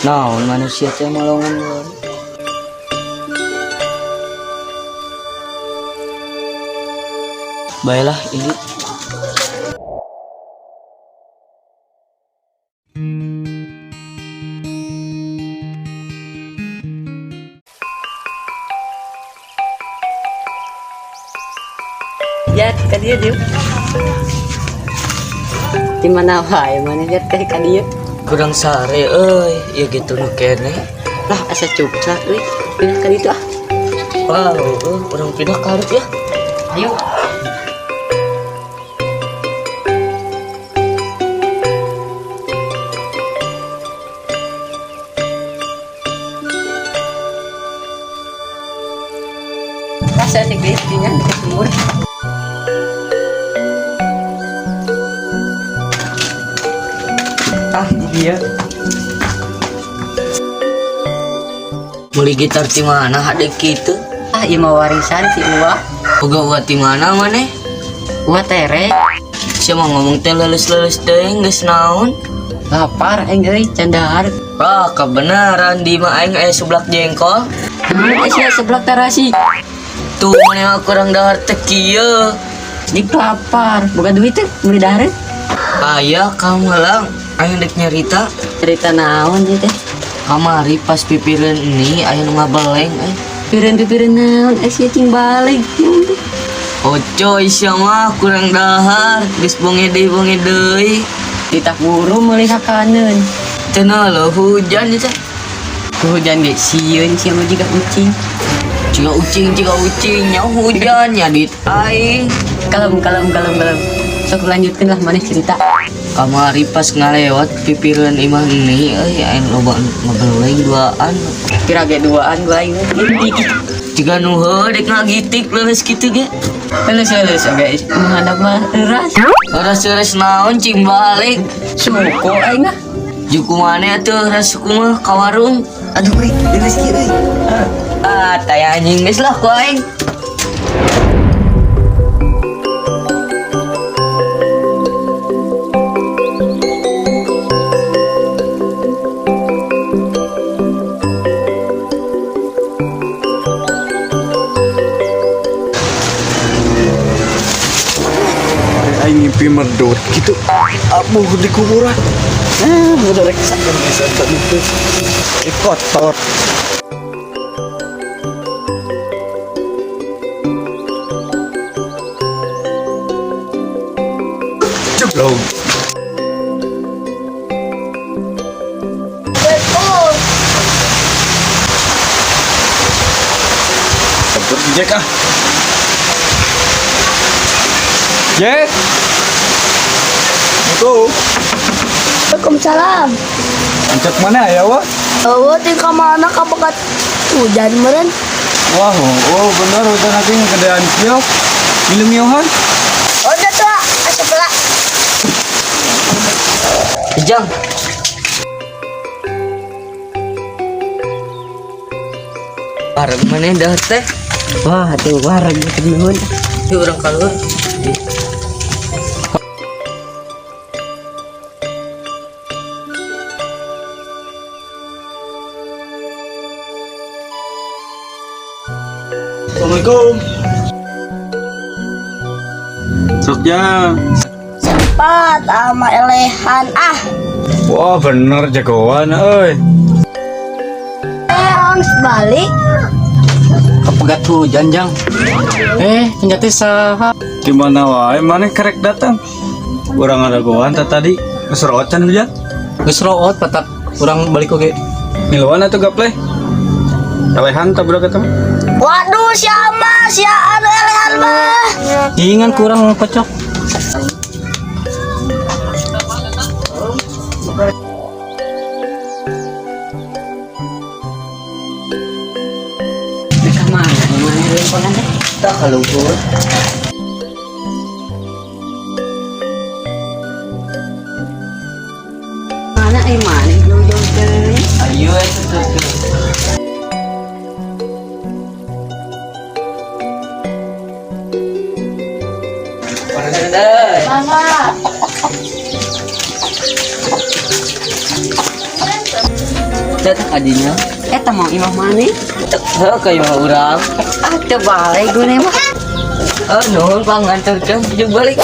Naon manusia teh malongan wae. Baiklah ini. Jat, ka dieu dieu. Di mana wae mana jat ka dieu? Kurang sare euy, ieu gitu nu keneh. Lah asa cukclak euy. Pindah ka ditu ah. Wah, heueuh, urang pindah ka hareup ya. Ayo. Rasa sih guys, dinya di sumur. Ah, di dieu. Meuli gitar ti mana hade kitu? Ah, ieu mah warisan si Uwa. Boga uwa ti mana maneh? Uwa tere. Sia mah ngomong teh leuleus-leuleus teuing geus naon? Lapar aing euy, can dahar. Wah, kebenaran di mah aing aya seblak jengkol. Naon sia seblak tarasi? Tuh maneh mah kurang dahar teh kieu. Dik lapar, boga duit teh meuli dahareun. Aya kamu lang, aing dek nyarita. Cerita naon ieu teh? Kamari pas pipireun ini aya nu ngabeleng euy. Pipireun-pipireun naon sia cing balik. Ocoy sia mah kurang dahar, geus bonge deui. Titah buru meuli sakaneun. Cenah leuh hujan ieu teh. Hujan ge sieun sia mah jiga ucing. Jiga ucing nya hujan nyadit aing. Kalem kalem kalem kalem. Sok lanjutkeun lah maneh cerita. Kamari pas ngalewat pipireun imah ini euy aing loba ngebeleng duaan. Kira ge duaan gua aing. Jiga nu heuh dek ngagitik leuleus kitu ge. Leuleus-leuleus oge menghadap mah euras. Euras-euras naon cing balik. Suko aing ah. Juku mana atuh ras kumaha ka warung. Aduh euy, leuleus kieu euy. Ah, tai anjing geus lah ku aing. Aing ngimpi medot gitu. Abuh di kuburan. Ah, udah rek sakit bisa tadi itu. Kotor. Jeblok. Jemput si Jack ah. Jack. Assalamualaikum. Waalaikumsalam. Cek mana ya wah? Oh, tingkah mana kapakat hujan meren? Wah, oh bener hujan nanti ngegedean kieu. Minum Yohan. Oh, udah tua, asup lah. Ijang. Bareng mana dah teh? Wah, tuh wareg teu nuhun. Ieu urang kaluhur. Assalamualaikum. Sok jang. Sempat sama elehan ah. Wah bener jagoan euy. Eh, ons balik. Kepegat hujan jang. Ternyata saha? Di mana wae mana kerek datang. Urang ada goan tah tadi. Geus root can hujan. Geus root patak urang balik oge. Miluan atuh gapleh. Elehan tah budak eta mah. Waduh, siapa? Si anu elehan mah. Ingan kurang kocok. Mereka mana? Mana lempongan teh? Tah kaluhur. Mana eh mana jauh-jauh teh? Ayo eta tuh. Mama. Tet adinya. Eta mau imah maneh? Heuh ka imah urang. Ah, teu balik gue mah. Oh, nuhun panganterkeun jeung balik.